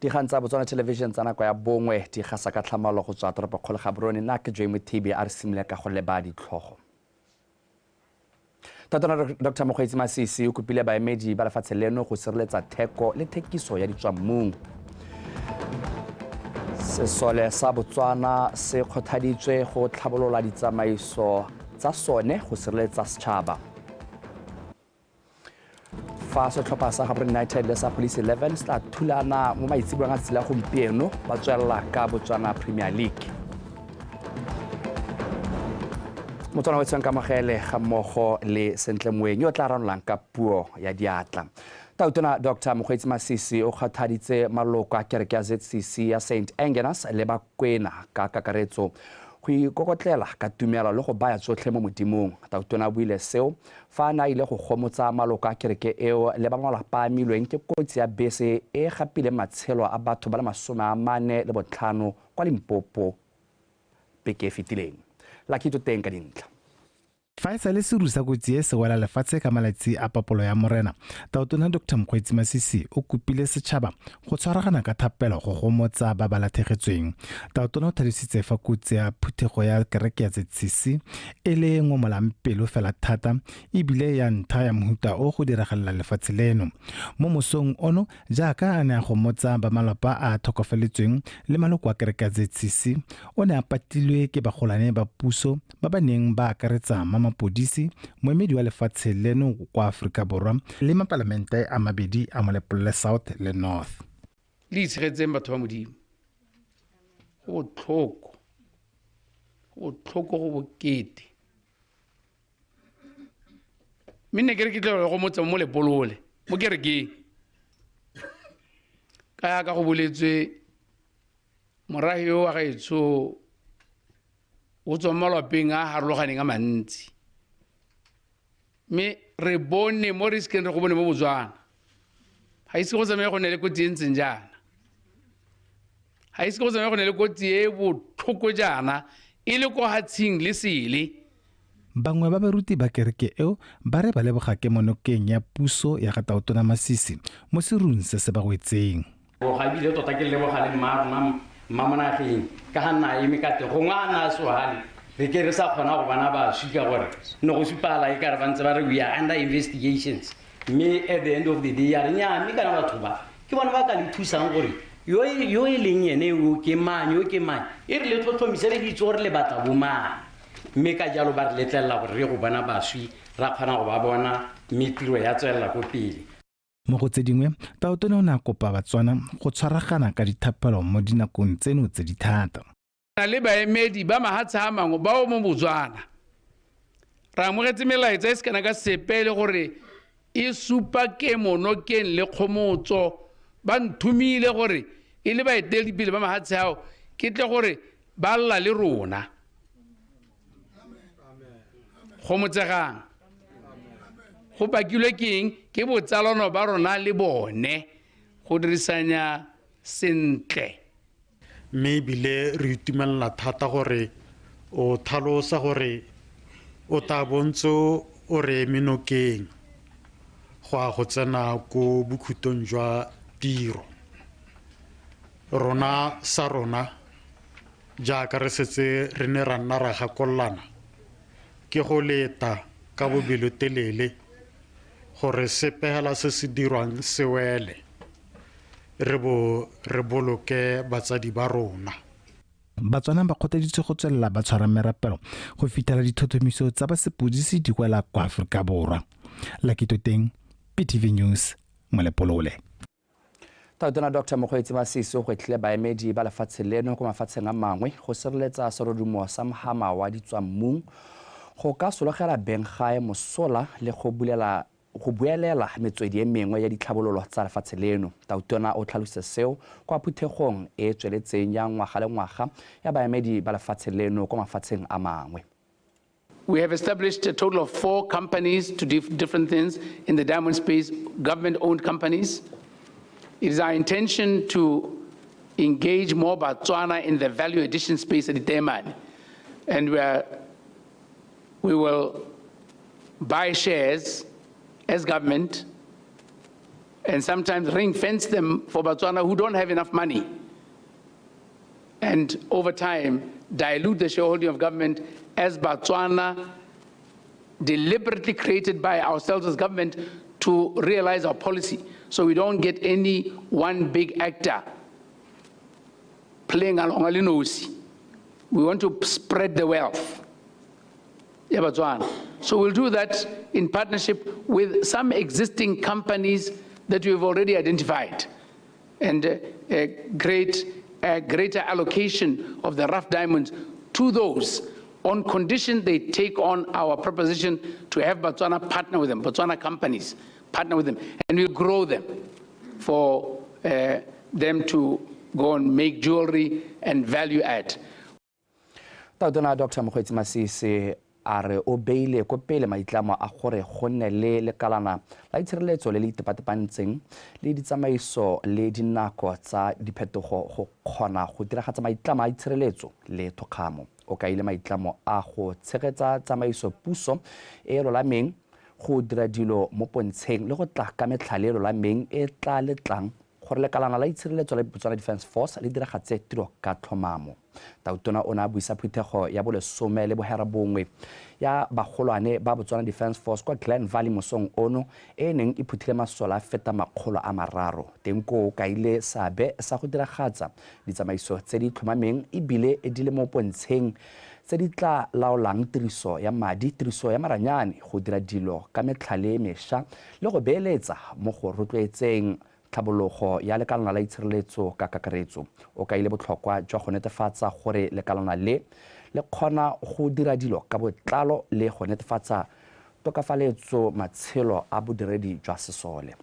Dikgang tsa Botswana Television tsa nako ya 1 di gasa ka tlhamalo go tswa toropokgolo Gaborone. Nna ke Joy Mothibi, a re simole ka go leba ditlhogo. Tautona Dr. Mokgweetsi Masisi o kopile baemedi ba lefatshe leno go sireletsa theko le thekiso ya ditswammung. Sesole sa Botswana se kgothaditswe go tlhabolola ditsamaiso tsa sone go sireletsa setšhaba. Fa setlhopha sa Gaborone United le sa Police 11 se tla thulana mo maitseboeng a tsela gompieno, ba tswelela ka Botswana Premier League. Motswana wa tshwang kamogele ga mmogo le Sentle Moeng yo tla ranolang ka puo ya diatla. Tautona Dr. Mokgweetsi Masisi o kgothaditse maloko a kereke ya ZCC ya St. Engenas le Bakwena ka kakaretso go ikokotlela ka tumelo le go baya tsotlhe mo modimong. Tautona o buile seo fa a ne a ile go gomotsa maloko a kereke eo le ba malapa a amilweng ke kotsi ya bese e gapileng matshelo a batho ba le 45 kwa Limpopo beke e fetileng. Lucky Toteng ka dintlha. Fa e sale seru sa kotsi e se wela lefatshe ka malatsi a papolo ya Morena, Tautona Dr. Mokgweetsi Masisi o kopile setšhaba go tshwaragana ka thapelo go gomotsa ba ba latlhegetsweng. Tautona o tlhalositse fa kotsi ya phuthego ya kereke ya ZCC e le ngomolang pelo fela thata ebile ya ntlha ya mohuta o go diragalela lefatshe leno. Mo mosong ono, jaaka a ne a gomotsa ba malapa a a tlhokofaletsweng le maloko a kereke ya ZCC, o ne a patilwe ke bagolwane ba puso ba ba neng ba akaretsa mapodisi, moemedi wa lefatshe leno kwa Aforika Borwa le mapalamente a mabedi a Molepolole South le North. Le itshegetseng batho ba Modimo. Go botlhoko. Go botlhoko, go bokete. Mme ne ke re ke tla go motse mo Molepolole, mo kerekeng. Ka ya ka go boletswe morahi yo wa gaetsho o tswa mo malapeng a harologaneng a mantsi. Mme re bone mo re sekeng re go bone mo Botswana. Ga ise go tsamaye go ne le kotsi e ntseng jaana. Ga ise go tsamaye go ne le kotsi e botlhoko jaana e le ko hatshing le sele. Bangwe ba baruti ba kereke eo ba re ba leboga kemonokeng ya puso ya ga Tautona Masisi mo serung se se ba wetseng. Ga ebile tota ke leboga le mma rona mma monageng ka ga nna a eme ka teng, gongwe a nna a sogale re ke re sa kgona go bona baswi ka gore ne go supagala e kare ba ntse ba re we are under investigations, mme at the end of the day ya re nnyaa, mme kana batho ba ke bona ba ka le thusang gore yo e leng ene yo ke mang, yo ke mang, e re le tlhotlhomise re itse gore le batla bo mang. Mme ka jalo ba re letlelela gore re go bona baswi, ra kgona go ba bona, mme tiro ya tswelela ko pele. Mo go tse dingwe, Tautona o ne a kopa Batswana go tshwaragana ka dithapelo mo dinakong tseno tse di thata. Na le baemedi ba mahatshe a mangwe bao mo Botswana. Re amogetse melaetsa e se kana ka sepe le gore e supa kemonokeng le kgomotso. Ba nthomile gore e le baeteledipele ba mahatshe ao ke tle gore ba lla le rona. Gomotsegang. Go bakilwe ke eng? Ke botsalano ba rona le bone go dirisanya sentle. Mme ebile re itumelela thata gore o tlhalosa gore o tla bontse o re eme nokeng go a go tsena ko bokhutong jwa tiro. Rona sa rona jaaka re setse re ne ra nna ra gakololana ke go leta ka bobelotelele gore sepe hela se se dirwang se wele, re bo re boloke batsadi ba rona. Batswana ba kgothaditswe go tswelela ba tshwara merapelo go fitlhela ditlhotlhomiso tsa ba sepodisi di wela kwa Aforika Borwa. Lucky Toteng, PTV News, Molepolole. Tautona Dr. Mokgweetsi Masisi o gwetlhile baemedi ba lefatshe leno ko mafatsheng a mangwe go sireletsa serodumo sa mohama wa ditswammung go ka sologela beng gae mosola le go bulela go buelela metswedi e mengwe ya ditlhabololo tsa lefatshe leno. Tautona o tlhalositse seo kwa phuthegong e tsweletseng ya ngwaga le ngwaga ya baemedi ba lefatshe leno kwa mafatsheng a mangwe. We have established a total of 4 companies to do different things in the diamond space, government-owned companies. It is our intention to engage more Botswana in the value addition space at Diamond. And we will buy shares as government and sometimes ring fence them for Botswana who don't have enough money. And over time, dilute the shareholding of government as Botswana, deliberately created by ourselves as government to realize our policy. So we don't get any one big actor playing along a linosi. We want to spread the wealth. Yeah, Botswana. So we'll do that in partnership with some existing companies that we've already identified, and a greater allocation of the rough diamonds to those on condition they take on our proposition to have Botswana partner with them, Botswana companies partner with them, and we'll grow them for them to go and make jewelry and value add. Tautona Dr. Mokgweetsi Masisi a re o beile ko pele maitlamo a gore go nne le lekalana la itshireletso le le itepatepantseng le ditsamaiso le dinako tsa diphetogo go kgona go diragatsa maitlamo a itshireletso le thokgamo. O kaile maitlamo a go tshegetsa tsamaiso puso e e lolameng, go dira dilo mo pontsheng le go tla ka metlhale e lolameng e tla letlang gore lekalana la itshireletso la Botswana Defence Force le diragatse tiro ka tlhomamo. Tautona o ne a buisa phuthego ya bolesome le boherabongwe ya bagolwane ba Botswana Defence Force kwa Glen Valley mosong ono e neng e phuthile masole a feta 300. Teng koo kaile seabe sa go diragatsa ditsamaiso tse di tlhomameng ebile di le mo pontsheng tse di tla laolang tiriso ya madi, tiriso ya maranyane, go dira dilo ka metlhale e mešwa le go beeletsa mo go rotloetseng tlhabologo ya lekalana la itshireletso ka kakaretso. O kaile botlhokwa jwa go netefatsa gore lekalana le le kgona go dira dilo ka botlalo le go netefatsa tokafaletso matshelo a bodiredi jwa sesole.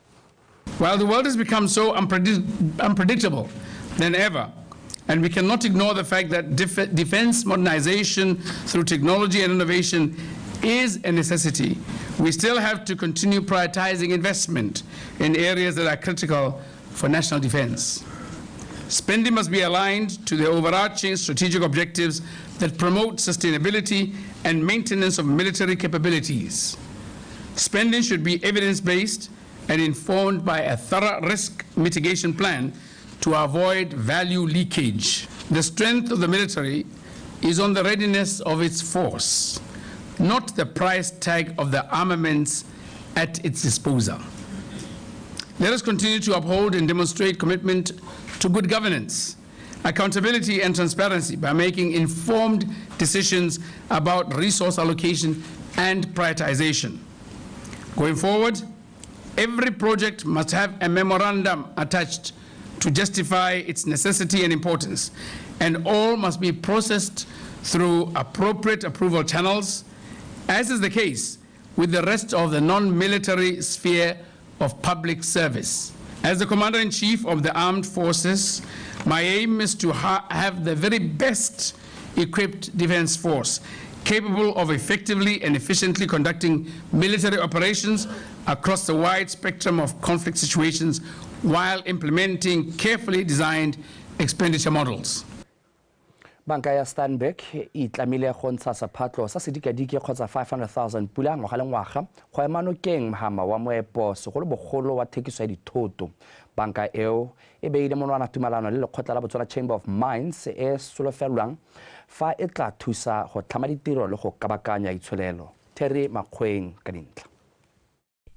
While the world has become so unpredictable than ever, and we cannot ignore the fact that defense modernization through technology and innovation is a necessity, we still have to continue prioritizing investment in areas that are critical for national defense. Spending must be aligned to the overarching strategic objectives that promote sustainability and maintenance of military capabilities. Spending should be evidence-based and informed by a thorough risk mitigation plan to avoid value leakage. The strength of the military is on the readiness of its force, not the price tag of the armaments at its disposal. Let us continue to uphold and demonstrate commitment to good governance, accountability and transparency by making informed decisions about resource allocation and prioritization. Going forward, every project must have a memorandum attached to justify its necessity and importance, and all must be processed through appropriate approval channels, as is the case with the rest of the non-military sphere of public service. As the Commander-in-Chief of the Armed Forces, my aim is to have the very best equipped defense force, capable of effectively and efficiently conducting military operations across the wide spectrum of conflict situations while implementing carefully designed expenditure models. Banka ya Stanbic e itlamile go ntsha sephatlo sa sedikadike kgotsa 500,000 pula ngwaga le ngwaga go ema nokeng mohama wa moepo segolobogolo wa thekiso ya dithoto. Banka eo e beile monwana tumalano le lekgotla la Botswana Chamber of Mines e solofelwang fa e tla thusa go tlhama ditiro le go kabakanya itsholelo. Terry Makgweng ka dintlha.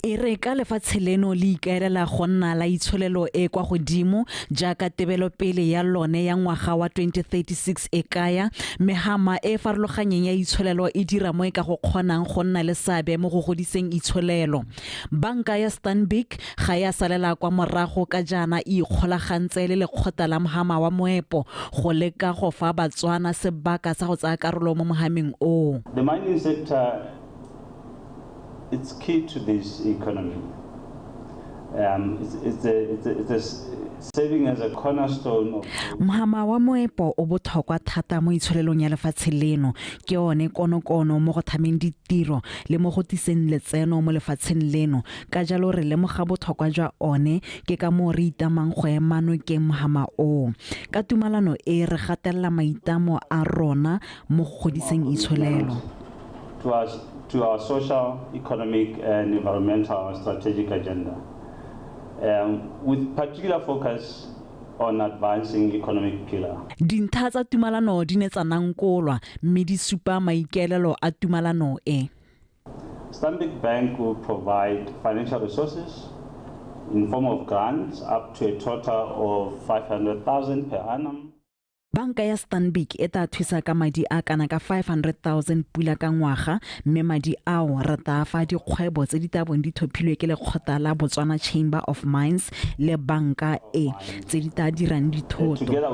E re ka lefatshe leno le ikaelela go nna la itsholelo e kwa godimo jaaka tebelopele ya lone ya ngwaga wa 2036 e kaya, mehama e farologanyeng ya itsholelo e dira mo e ka go kgonang go nna le seabe mo go godiseng itsholelo. Banka ya Stanbic ga ya salela kwa morago ka jaana e ikgolagantse le lekgotla la mohama wa moepo go leka go fa Batswana sebaka sa go tsaya karolo mo mohameng oo. The mining sector, it's key to this economy. It's serving as a cornerstone of... Mohama wa moepo o botlhokwa thata mo itsholelong ya lefatshe leno, ke one konokono mo go thameng ditiro le mo go tiseng letseno mo lefatsheng leno. Ka jalo re lemoga botlhokwa jwa one, ke ka moo re itamang go ema nokeng mohama oo. Ka tumalano e re gatelela maitlamo a rona mo go godiseng itsholelo. To our social, economic, and environmental strategic agenda. with particular focus on advancing economic pillar. Dintlha tsa tumalano di ne tsa nankolwa mme di supa maikaelelo a tumalano e. Stanbic Bank will provide financial resources in form of grants up to a total of 500,000 per annum. Banka ya Stanbic e tla thusa ka madi a kana ka 500,000 pula ka ngwaga, mme madi ao re tla fa dikgwebo tse di tla bong di thophilwe ke lekgotla la Botswana Chamber of Mines le banka e tse di tla dirang dithoto. Together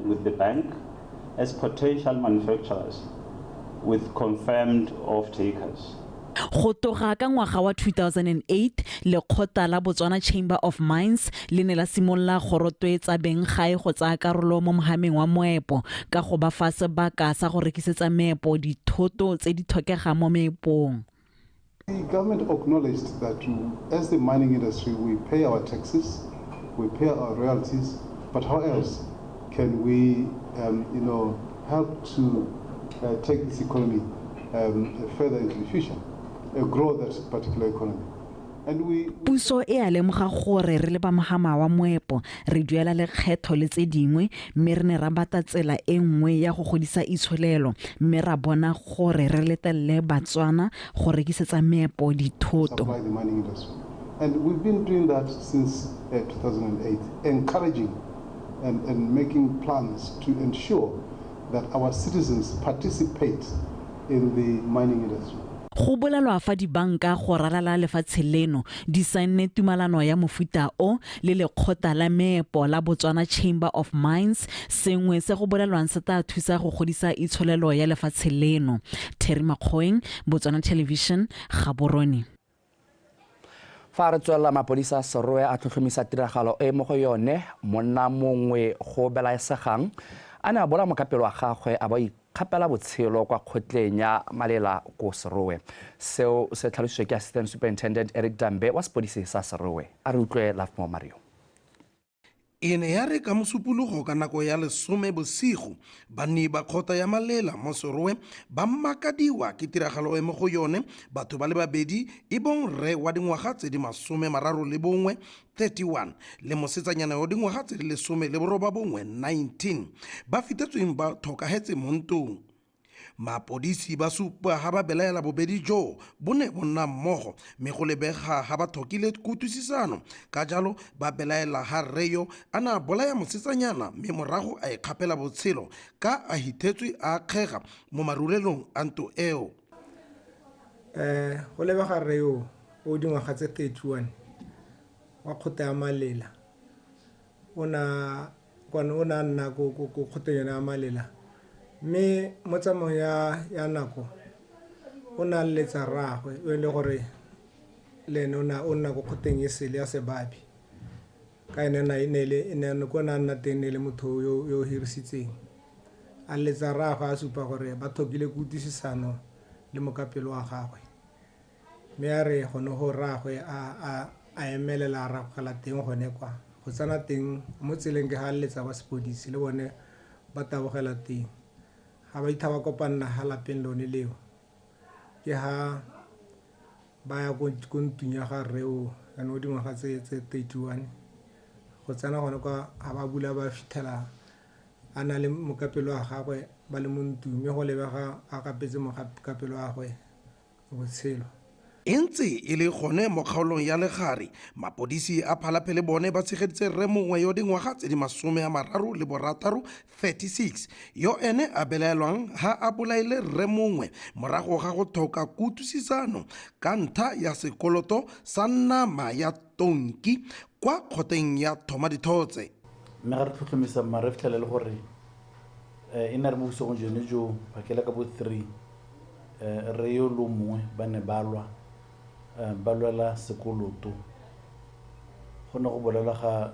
with the bank as potential manufacturers with confirmed off-takers. Go toga ka ngwaga wa 2008, lekgotla la Botswana Chamber of Mines le ne la simolola go rotloetsa beng gae go tsaya karolo mo mohameng wa moepo ka go ba fa sebaka sa go rekisetsa meepo dithoto tse di tlhokegang mo meepong. The government acknowledged that as the mining industry we pay our taxes, we pay our royalties, but how else can we help to take this economy further into the future? Grow that particular economy. And we Puso e a lemoga gore re le ba mohama wa moepo re duela lekgetho le tse dingwe, mme re ne ra batla tsela e nngwe ya go godisa itsholelo, mme ra bona gore re letelele Batswana go rekisetsa meepo dithoto. Supply the mining industry. And we've been doing that since 2008, encouraging and making plans to ensure that our citizens participate in the mining industry. Go bolelwa fa dibanka go ralala lefatshe leno di saenne tumalano ya mofuta o le lekgotla la meepo la Botswana Chamber of Mines, sengwe se go bolelwang se tla thusa go godisa itsholelo ya lefatshe leno. Terry Makgoeng, Botswana Television, Gaborone. Fa re tswelela, mapodisa a Serowe a tlhotlhomisa tiragalo e mo go yone monna mongwe go belaesegang a ne a bola mokapelo wa gagwe a ba ikgapela botshelo kwa kgotleng ya Malela ko Serowe. Seo se tlhalositswe ke Assistant Superintendent Eric Dambe wa sepodisi sa Serowe. A re utlwe Lafmo Mario. E ne ya re ka mosupologo ka nako ya 10 bosigo, banni ba kgotla ya Malela mo Serowe ba makadiwa ke tiragalo e mo go yone batho ba le babedi e bong rre wa dingwaga tse di 31 31 le mosetsanyana wa dingwaga tse di 19 19 ba fitetsweng ba tlhokahetse mo ntong. Mapodisi ba supa ha ba belaela bobedi jo bo ne bo nna mmogo, mme go lebega ha ba tlhokile kutlwisisano, ka jalo ba belaela ha rre yo a na bolaya mosetsanyana mme morago a ikgapela botshelo ka a hithetswe a akgega mo marulelong a ntlo eo. Go lebega rre yo o dingwaga tse 31 wa kgotla ya Malela, o na nna ko kgotleng yone ya Malela, mme mo tsamaong ya nako o na letsa rraagwe o e le gore le ene o nna ko kgoteng e sele ya Sebabi, ka ene ko na nna teng ne le motho yo hirisitseng. A letsa rraagwe a supa gore ba tlhokile kutlwisisano le mokapelo wa gagwe, mme a re gone go rraagwe a emelela a ragogela teng gone kwa go tsena teng mo tseleng, ke ga letsa ba sepodisi le bone ba tabogela teng. Ga ba itha ba kopanna ha lapeng lone leo, ke ha ba ya ko ntlong ya ga rre o ene o dingwaga tse 31 go tsena gone kwa, ga ba bula ba fitlhela a na le mokapelo wa gagwe ba le mo ntlong, mme go lebega a gapetse mokapelo wa gagwe botshelo. E ntse e le gone mo kgaolong ya Legare, mapodisi a Phalapele bone ba tshegeditse rre mongwe yo dingwaga tse di 36 36 yo ene a belaelwang ha a bolaile rre mongwe morago ga go tlhoka kutlwisisano ka ntlha ya sekoloto sa nama ya tonki kwa kgoteng ya Thoma Dithotse. Mme ga re tlhotlhomisa mma re fitlhele le gore e ne re mo bosigong jone jo phakela ka bo 3 rre yo le mongwe ba ne ba lwa ba lwela sekoloto. Go ne go bolelwa ga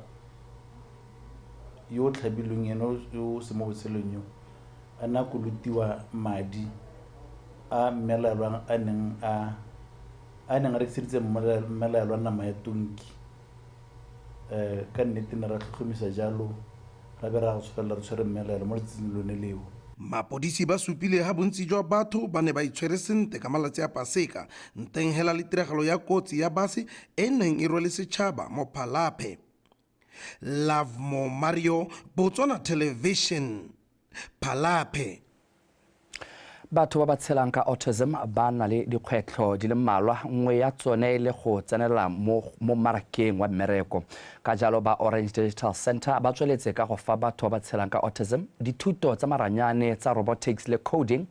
yo o tlhabilweng ene yo o se mo botshelong yo a ne a kolotiwa madi a mmelaelwang a neng a rekiseditse mmelaelwa nama ya tonki. Ka nnete ne ra tlhotlhomisa jalo ra be ra go tshwelela re tshwere mmelaelwa mo letsatsing lone leo. Mapodisi ba supile ha bontsi jwa batho ba ne ba itshwere sentle ka malatsi a Paseka nteng hela le tiragalo ya kotsi ya base e neng e rwele setšhaba mo Palapye. Lovemore Mario, Botswana Television, Palapye. Batho ba ba tshelang ka autism ba na le dikgwetlho di le mmalwa, nngwe ya tsone e le go tsenela mo mmarakeng wa mmereko. Ka jalo ba Orange Digital Center ba tsweletse ka go fa batho ba ba tshelang ka autism dithuto tsa maranyane tsa robotics le coding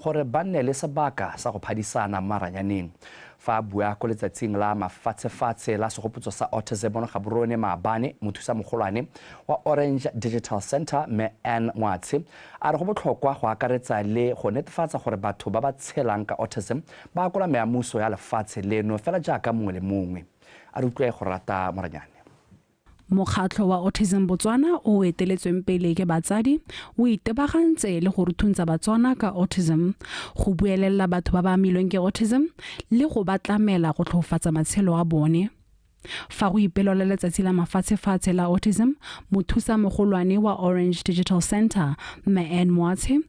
gore ba nne le sebaka sa go phadisana maranyaneng. Fa a bua ko letsatsing la mafatshefatshe la segopotso sa autism mo Gaborone maabane, mothusa mogolwane wa Orange Digital Center mme Ann Moatshe a re go botlhokwa go akaretsa le go netefatsa gore batho ba ba tshelang ka autism ba akola meamuso ya lefatshe leno fela jaaka mongwe le mongwe. A re utlwe go rata Moranyane. Mokgatlho wa Autism Botswana o eteletsweng pele ke batsadi o itebagantse le go ruthuntsa Batswana ka autism, go buelela batho ba ba amilweng ke autism le go ba tlamela go tlhofatsa matshelo a bone. Fa go ipelwa le letsatsi la mafatshefatshe la autism, mothusa mogolwane wa Orange Digital Center Mme Ann Moatshe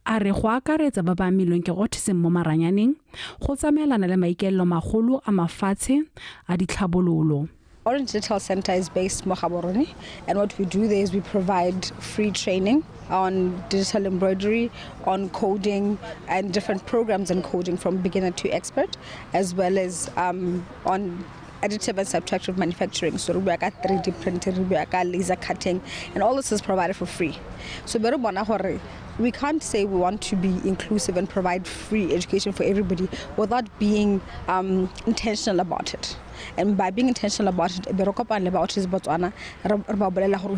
a re go akaretsa ba ba amilweng ke autism mo maranyaneng go tsamaelana le maikaelelo magolo a mafatshe a ditlhabololo. Orange Digital Center is based mo Gaborone, and what we do there is we provide free training on digital embroidery, on coding, and different programs in coding from beginner to expert, as well as on additive and subtractive manufacturing. So we work at 3D printing, we work at laser cutting, and all this is provided for free. So we can't say we want to be inclusive and provide free education for everybody without being intentional about it. And by being intentional about it, we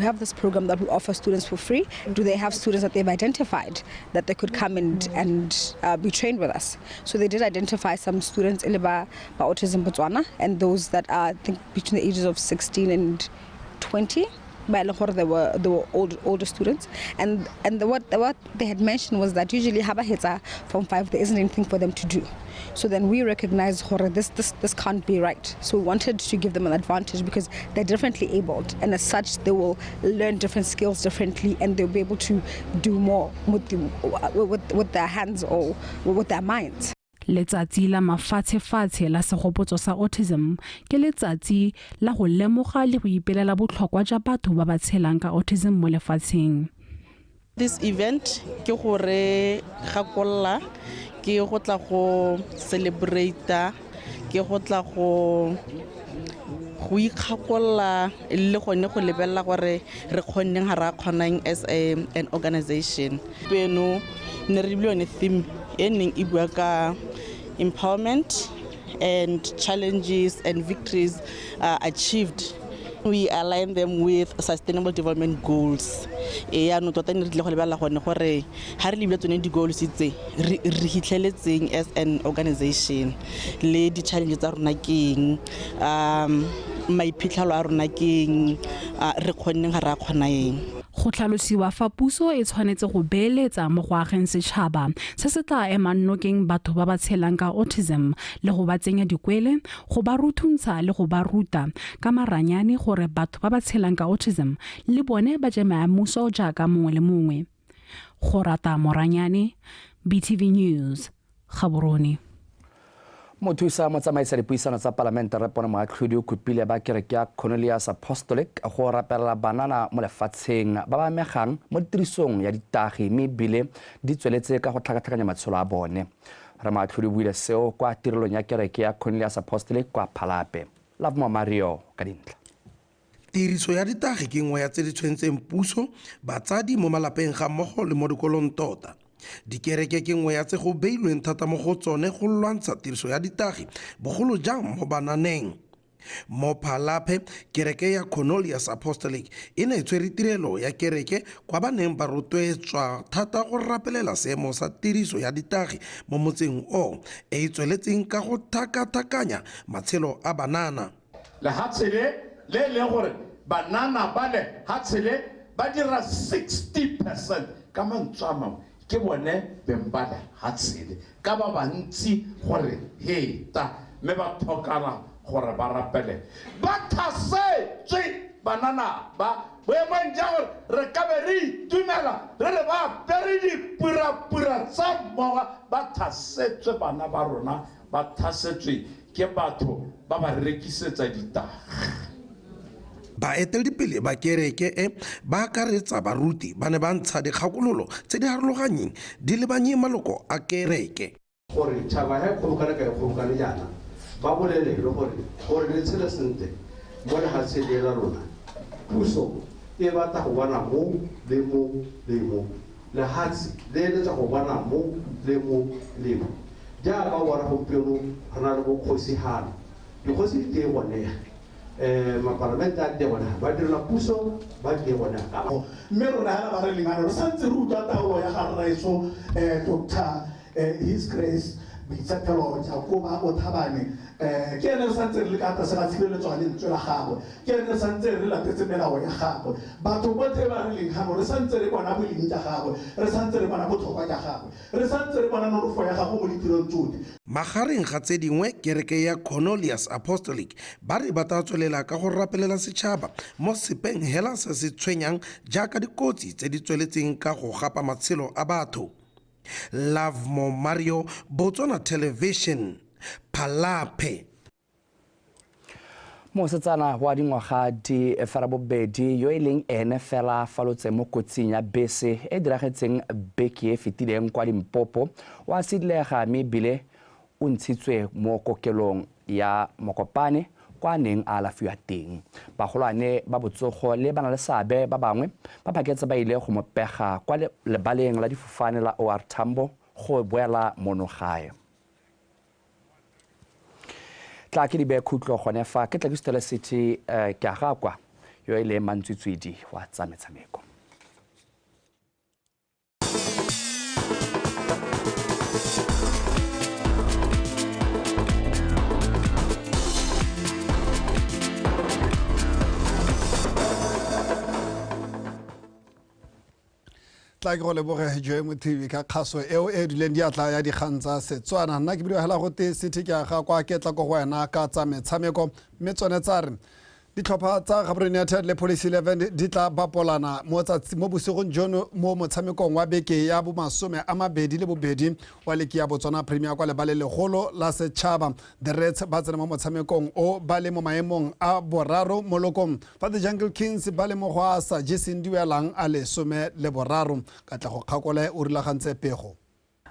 have this program that we offer students for free. Do they have students that they've identified that they could come and be trained with us? So they did identify some students in Autism Botswana, and those that are, I think, between the ages of 16 and 20. They were older students, and what they had mentioned was that usually haba from 5 there isn't anything for them to do. So then we recognized this can't be right. So we wanted to give them an advantage because they're differently abled, and as such they will learn different skills differently, and they'll be able to do more with their hands or with their minds. Letsatsi la mafatshefatshe la segopotso sa autism ke letsatsi la go lemoga le go ipelela botlhokwa jwa batho ba ba tshelang ka autism mo lefatsheng. This event ke gore gakolla, ke go tla go celebrate, ke go tla go ikgakolla le gone go lebella gore re kgonneng ga ra kgonang as an organization. Peno ne re bile yone theme e neng e bua ka empowerment and challenges and victories achieved. We align them with sustainable development goals. E yaanong tota ne re tlile go lebelela gone gore ga re lebile tsone di-goals tse re hitlheletseng as an organization, le di-challenge tsa rona ke eng, maiphitlhelo a rona ke eng, re kgonneng ga re a kgona eng. Go tlhalosiwa fa puso e tshwanetse go beeletsa mo go ageng setšhaba se se tla emang nokeng batho ba ba tshelang ka autism le go ba tsenya dikwele, go ba ruthuntsha le go ba ruta ka maranyane gore batho ba ba tshelang ka autism le bone ba je meamuso jaaka mongwe le mongwe. Go rata Moranyane, BTV News, Gaborone. Mothusa motsamaisa dipuisano tsa palamente Rre Pono Moatlhodi o kopile ba kereke ya Cornelius Apostolic go rapelela banana mo lefatsheng ba ba amegang mo tirisong ya ditagi, mme ebile di tsweletse ka go tlhakatlhakanya matshelo a bone. Rre Moatlhodi o buile seo kwa tirelong ya kereke ya Cornelius Apostolic kwa Palapye. Lovemore Mario ka dintlha. Tiriso ya ditagi ke nngwe ya tse di tshwentseng puso, batsadi mo malapeng ga mmogo le mo dikolong tota. Dikereke ke nngwe ya tse go beilweng thata mo go tsone go lwantsha tiriso ya ditagi, bogolo jang mo bananeng. Mo Palapye, kereke ya Cornelius Apostolic e ne e tshwere tirelo ya kereke kwa ba neng ba rotloetswa thata go rapelela seemo sa tiriso ya ditagi mo motseng o, e e tsweletseng ka go thakathakanya matshelo a banana. Lehatshe le leng gore banana ba lehatshe le ba dira 60% ka mantswe a mangwe ke bone beng ba lehatshe le ka ba bantsi gore heta, mme ba tlhokana gore ba rapele. Ba thasetswe banana ba boemong ja gore re ka be re itumela re re ba apere tshwere dipurapura tsa mmoga ba thasetswe bana ba rona ba thasetswe ke batho ba ba rekisetsa ditaga. Baeteledipele ba kereke e ba akaretsa baruti ba ne ba ntsha dikgakololo tse di harologanyeng di lebanye maloko a kereke. Gore tšhaba ya kgobokane ka e kgobokane jaana ba bolelele gore le tshele sentle mo lefatsheng le la rona. Puso e batla go bona mo le mo le mo, lehatshe le eletsa go bona mo le mo le mo. Jaaka o bona gompieno re na le bokgosigana, dikgosi di teng gone, mapalamente a teng gone, ba direla puso ba teng gone. Mme rona hela ba re lengano re santse re utlwa taolo ya ga rraetsho Dr. His Grace Boitshepelo Jakoba Othabane, ke ene re santse re le ka tlase ga tshireletso ya lentswe la gagwe, ke ene re santse re latetse melao ya gagwe. Batho botlhe ba re leng gano re santse re bona boleng jwa gagwe, re santse re bona botlhokwa jwa gagwe, re santse re bona nonofo ya gagwe mo ditirong tsotlhe. Magareng ga tse dingwe, kereke ya Cornelius Apostolic ba re ba tla tswelela ka go rapelela setšhaba mo sepeng hela se se tshwenyang jaaka dikotsi tse di tsweletseng ka go gapa matshelo a batho. Lovemore Mario, Botswana Television, Palapye. Mosetsana wa dingwaga di ferabobedi yo e leng ene fela falotse mo kotsing ya bese e diragetseng beke e fetileng kwa Limpopo wa sidilega mme ebile o ntshitswe mo kokelong ya Mokopane kwa neng a alafiwa teng. Bagolwane ba botsogo le bana le seabe ba bangwe ba phaketse ba ile go mo pega kwa lebaleng la difofane la OR Tambo go boela mono gae. Tla ke di beye khutlo gone fa ke tla ke sutele City ke a ga kwa yo e leng mantswitswidi wa tsa metshameko. Tla ke go leboge Joe Mothibi ka kgaso eo e duleng diatla ya dikgang tsa Setswana. Nna ke bidiwa hela gote City ke a ga kwa ke tla ko go wena ka tsa metshameko, mme tsone tsa re ditlhopha tsa Gaborone United le Police 11 di tla bapolana mo bosigong jono mo motshamekong wa beke ya bomasome a mabedi le bobedi wa leki ya Botswana Premier kwa lebale legolo la setšhaba. The Reds ba tsena mo motshamekong o ba le mo maemong a boraro mo lokong, fa the Jungle Kings ba le mo go a sa jeseng diwelang a 13. Katlego Kgakole o rulagantse pego.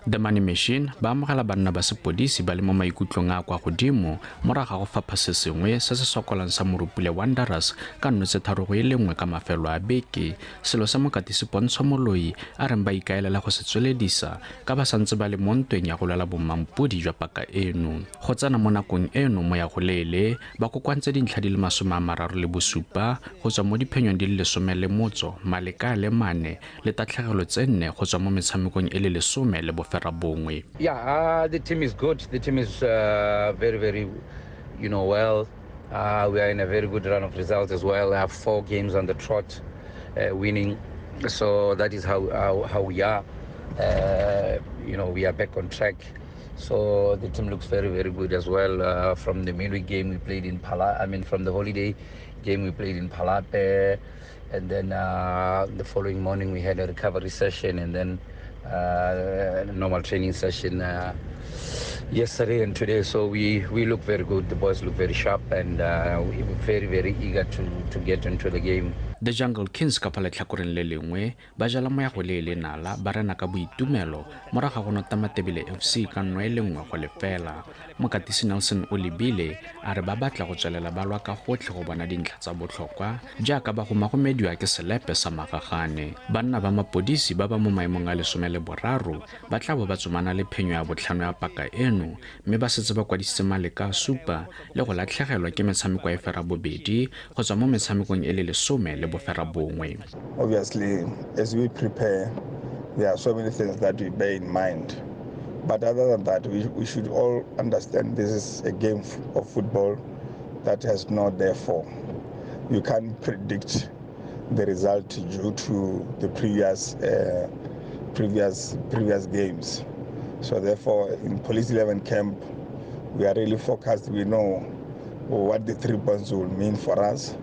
The Money Machine ba amogela banna ba sepodisi ba le mo maikutlong a kwa godimo morago ga go fapha se sengwe se se sokolang sa Morupule Wanderers ka 0-3 ka mafelo a beke, selo sa mokatisi Pontsho Moloi a reng ba ikaelela go se tsweledisa ka ba santse ba le mo ntweng ya go lwela bommampodi jwa paka eno. Go tsena mo nakong eno mo ya go leele ba kokoantse dintlha di le 37 go tswa mo diphenyong di le 18, maleka a le 4 le tatlhegelo tse 4 go tswa mo metshamekong e le 10 le bofelo. Yeah, the team is good. The team is very, very, well. We are in a very good run of results as well. I have 4 games on the trot, winning. So that is how we are. We are back on track. So the team looks very, very good as well. From the midweek game we played in from the holiday game we played in Palapye, and then the following morning we had a recovery session, and then normal training session yesterday and today. So we look very good. The boys look very sharp, and we're very, very eager to get into the game. The Jungle Kings ka fa letlhakoreng le lengwe ba jala moya go le nala ba rena ka boitumelo morago ga go nota Matebele FC ka 1-0. Mokatisi Nelson Olebile a re ba batla go tswelela ba lwa ka gotlhe go bona dintlha tsa botlhokwa jaaka ba gomagomediwa ke selepe sa magagane. Banna ba mapodisi ba ba mo maemong a 13 ba tla bo ba tsomana le phenyo ya botlhano ya paka eno, mme ba setse ba kwadisitse maleka a 7 le go latlhegelwa ke metshameko e 8 go tswa mo metshamekong e le 10 le 9. Obviously, as we prepare, there are so many things that we bear in mind. But other than that, we should all understand this is a game of football that has no therefore. You can't predict the result due to the previous games. So therefore, in Police 11 camp, we are really focused. We know what the 3 points will mean for us.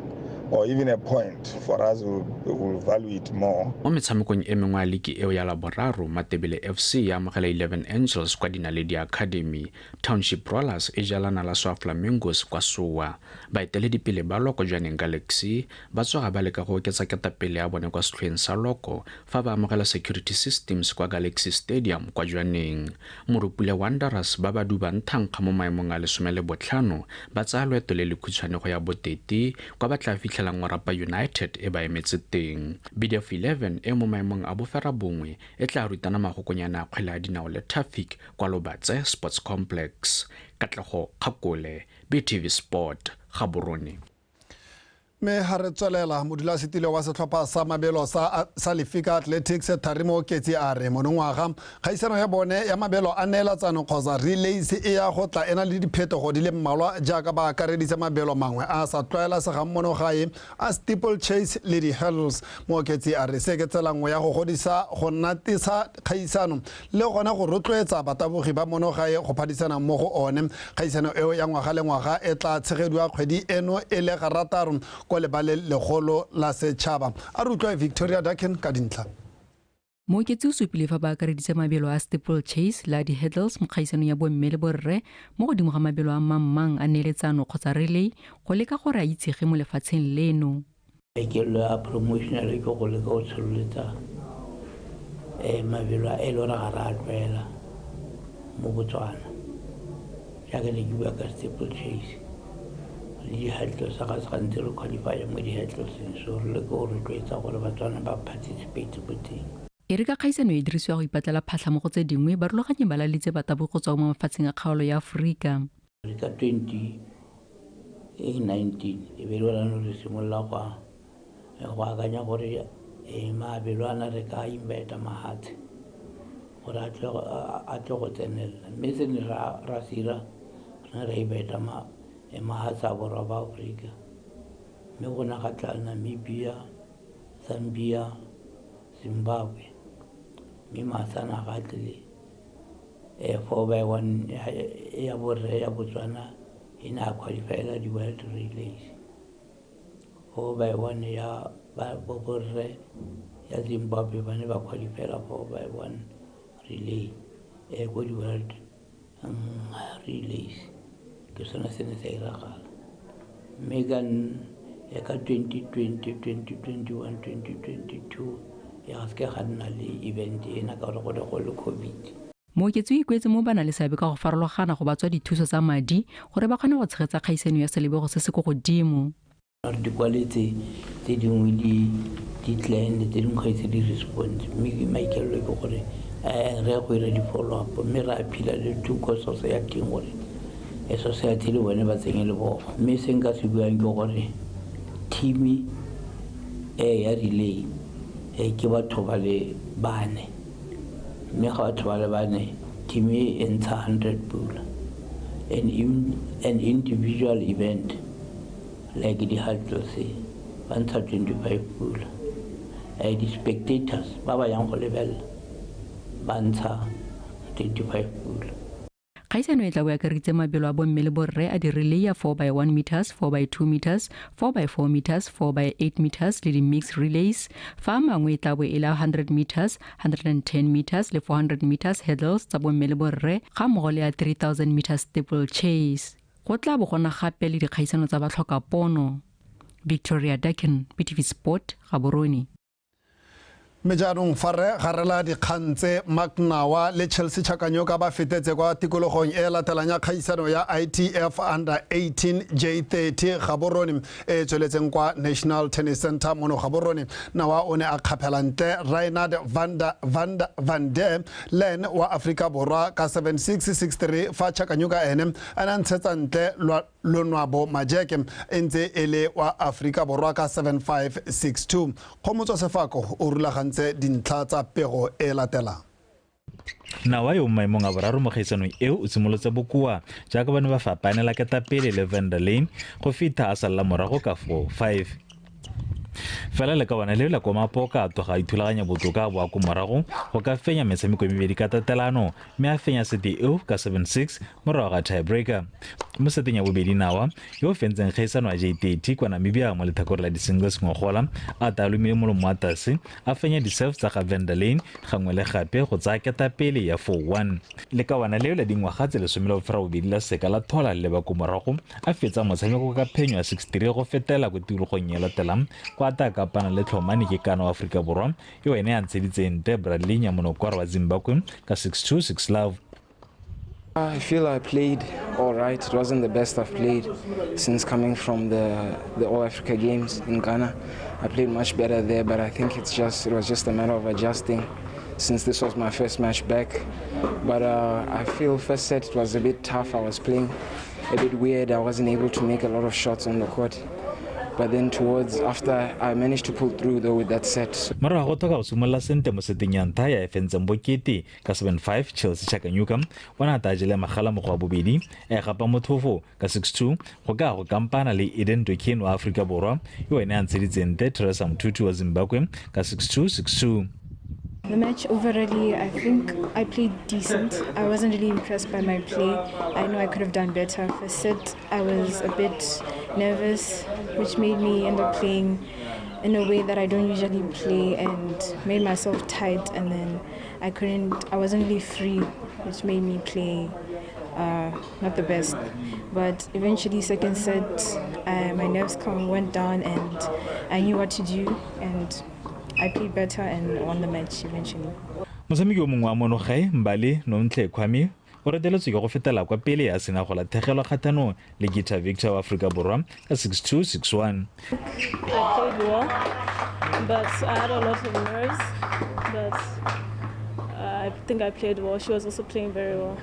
or even a point for us, we'll value it more. Mo metshamekong e mengwe ya liki eo ya Laboraro, Matebele FC ya amogela 11 Angels kwa Dinaledi Academy, Township Rollers e jalana la Soa Flamingos kwa Soa. Baeteledipele ba Loko Jwaneng Galaxy ba tsoga ba leka go oketsa ketapele ya bone kwa setlhoeng sa Loko fa ba amogela Security Systems kwa Galaxy Stadium kwa Jwaneng. Morupule Wanderers ba ba dubang thankga mo maemong a 15 ba tsaya loeto le lekhutshwane go ya Boteti kwa ba tla fitlhelang Orapa United e ba emetse teng. BDF 11 e mo maemong a 9 e tla rutana magokonyana a kgwele ya dinao le Traffic kwa Lobatse Sports Complex. Katlego Kgakole, BTV Sport, Gaborone. Mme ha re tswelela, modulasetilo wa setlhopha sa mabelo sa Lefika Athletics Tharimo Oketsi a re monongwaga kgaisano ya bone ya mabelo a neelatsano kgotsa relays e ya go tla ena le diphetogo di le mmalwa jaaka ba akareditse mabelo mangwe a sa tlwaelesegang mono gae a steeple chase le di-hurdles. Mooketsi a re se ke tsela nngwe ya go godisa go natisa kgaisano le gona go rotloetsa batabogi ba mono gae go phadisana mo go one. Kgaisano eo ya ngwaga le ngwaga e tla tshegediwa kgwedi eno e le garataro kwa lebaleng legolo la setšhaba. A re utlwa Victoria Dakin ka dintlha. Mooketsi o supile fa ba akareditse mabelo a steeple chase le a di-hurdles mo kgaisanong ya bomme le borre mo godimo ga mabelo a mang-mang a neeletsano kgotsa relay go leka gore a itsege mo lefatsheng leno. Maikaelelo a promotional ke go leka go tsholeletsa mabelo a e le gore ga re a tlwaela mo Botswana, jaaka ne ke bua ka steeple chase le di-hurdles ga se gantsi re qualify mo di-hurdleseng, so re leke go rotloetsa gore Batswana ba participate ko teng. E re ka kgaisano e dirisiwa go ipatlela phatlha mo go tse dingwe, barulaganyi ba laleditse batabogi go tswa mo mafatsheng a kgaolo ya Aforika. Re ka 2019 e be le gone re simolola go akanya gore mabelo ana re ka invite mahatshe gore a tle go tsenelela, mme se ne ra se ira re ne ra invite mahatshe a borwa ba Aforika, mme go ne ga tla Namibia, Zambia, Zimbabwe, mme mahatshe ana ga tlile 4x1 ya borre ya Botswana e ne a qualifyela di-world relays, 4x1 ya borre ya Zimbabwe ba ne ba qualifyela 4x1 relay ko di-world relays. Ke sone se ne sa iragala, mme ka 2020, 2021, 2022 ya ga seke ga nna le event ena ka gore go ne go le COVID. Mooketsi o ikuetse mo ba na le seabe ka go farologana go ba tswa dithuso tsa madi gore ba kgone go tshegetsa kgaisano ya selebego se se ko godimo. Re di kwaletse tse dingwe di tlende, tse dingwe ga ise di respond, mme maikaelelo ke gore re ya go ira di-follow up, mme re appeala le to society gore society le bone ba tsenye lebogo. Mme se nka se buang ke gore team e ya relay ke batho ba le bane, mme ga batho ba le bane team e ntsha 100 pula. An individual event like di-hurdles ba ntsha 25 pula. Di-spectators ba ba yang go lebelela ba ntsha 25 pula. Kgaisano e tla bo akareditse mabelo a bomme le borre a di-relay ya 4x1 meters, 4x2 meters, 4x4 meters, 4x8 meters le di-mixed relays, fa mangwe e tla bo e le 100 meters, 110 meters le 400 meters hurdles tsa bomme le borre ga mmogo le ya 3000 meters steeple chase. Go tla bo gona gape le dikgaisano tsa batlhokapono. Victoria Dakin, BTV Sport, Gaborone. Mme jaanong fa re garela dikgang tse, Mark Nawa le Chelsea Chakanyoka ba fetetse kwa tikologong e latelang ya kgaisano ya ITF Under 18 J30 Gaborone e tsweletseng kwa National Tennis Center mono Gaborone. Nawa o ne a kgaphela ntle Reinhard van der Len wa Afrika Borwa ka 7-6, 6-3, fa Chakanyoka ene a ne a ntshetsa ntle Lonwabo Majeke e ntse e le wa Afrika Borwa ka 7-5, 6-2. Kgomotso Sefako o rulagantse dintlha tsa pego e latelang. Nawa yo maemong a boraro mo kgaisanong eo o simolotse bokoa jaaka ba ne ba fapanela ketapele le Van der Lane go fitlha a salla morago ka 4-5. Fela le ka bona leo la kwa Mapoka a tloga a ithulaganya botoka a boa ko morago go ka fenya metshameko e mebedi ka tatelano, mme a fenya sete eo ka 7-6 morago ga tiebreaker. Mo seteng ya bobedi Nawa yo o fentseng kgaisano ya J30 kwa Namibia mo letlhakore la di-singles ngogola a talomile molomo wa tase a fenya di-serve tsa ga Vanderlyn gangwe le gape go tsaya ketapele ya 4-1. Lekawana leo la dingwaga tse 18 la seka la thola le leba ko morago a fetsa motshameko ka phenyo ya 6-3 go fetela ko tikologong e latelang kwa ta kapana le Tlhomane ke kana wa Aforika Borwa yo ene a ntsheditseng nte Bradley Nyamonokwara wa Zimbabwe ka 6-2 6 love. I feel I played all right. It wasn't the best I've played since coming from the All Africa Games in Ghana. I played much better there, but I think it was just a matter of adjusting since this was my first match back. But I feel first set it was a bit tough. I was playing a bit weird. I wasn't able to make a lot of shots on the court. But then towards after I managed to pull through though with that set. Morago go tlhoka go simolola sentle mo seteng ya ntlha ya e fentseng bokete ka 7-5 Chelsea Chakanyuka o ne a ta jele magala mo go wa bobedi a e gapa mothofo ka 6-2 go ka go kampana le Eden Dokin wa Aforika Borwa yo ene a ntsheditseng nte Teresa Mthuthu wa Zimbabwe ka 6-2 6-2. The match overall, I think I played decent. I wasn't really impressed by my play. I know I could have done better. First set, I was a bit nervous, which made me end up playing in a way that I don't usually play and made myself tight, and then I wasn't really free, which made me play not the best. But eventually, second set, my nerves went down and I knew what to do, and I played better and won the match eventually. Motshameki o mongwe wa monogae Mbali Nontle Kwame o reteletswe ke go fetela kwa pele ya sena go latlhegelwa kgathanong le Gita Victor wa Aforika Borwa ka 6-2 6-1. I played well, but I had a lot of nerves, but I think I played well. She was also playing very well.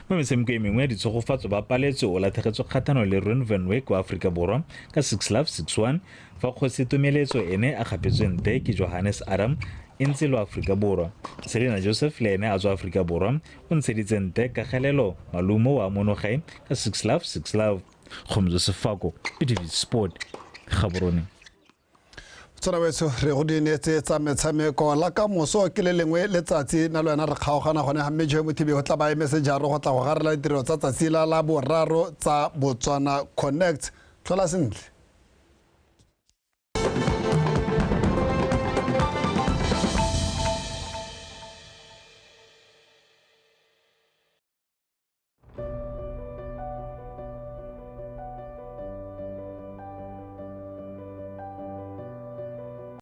Mo metshameko e mengwe ya ditshegofatso ba paletswe o latlhegetswe kgathanong le Ron Van Wyk wa Aforika Borwa ka 6-love 6-1 fa Kgosi Tomeletso ene a kgapetswe nte ke Johannes Adam e ntse le Aforika Borwa. Selena Joseph le ene a tswa Aforika Borwa o ntsheditse nte Kagelelo Malumo wa monogae ka 6-love 6-love. Kgomotso Sefako, BTV Sport, Gaborone. Tswana re go dinetse tsa metshameko la ka moso ke le lengwe letsatsi na le wena re kgaogana gone ga mme Joe Mothibi go tla ba emesejaro go tla go garela ditiro tsa tsatsi la la boraro tsa Botswana Connect. Tlhola sentle.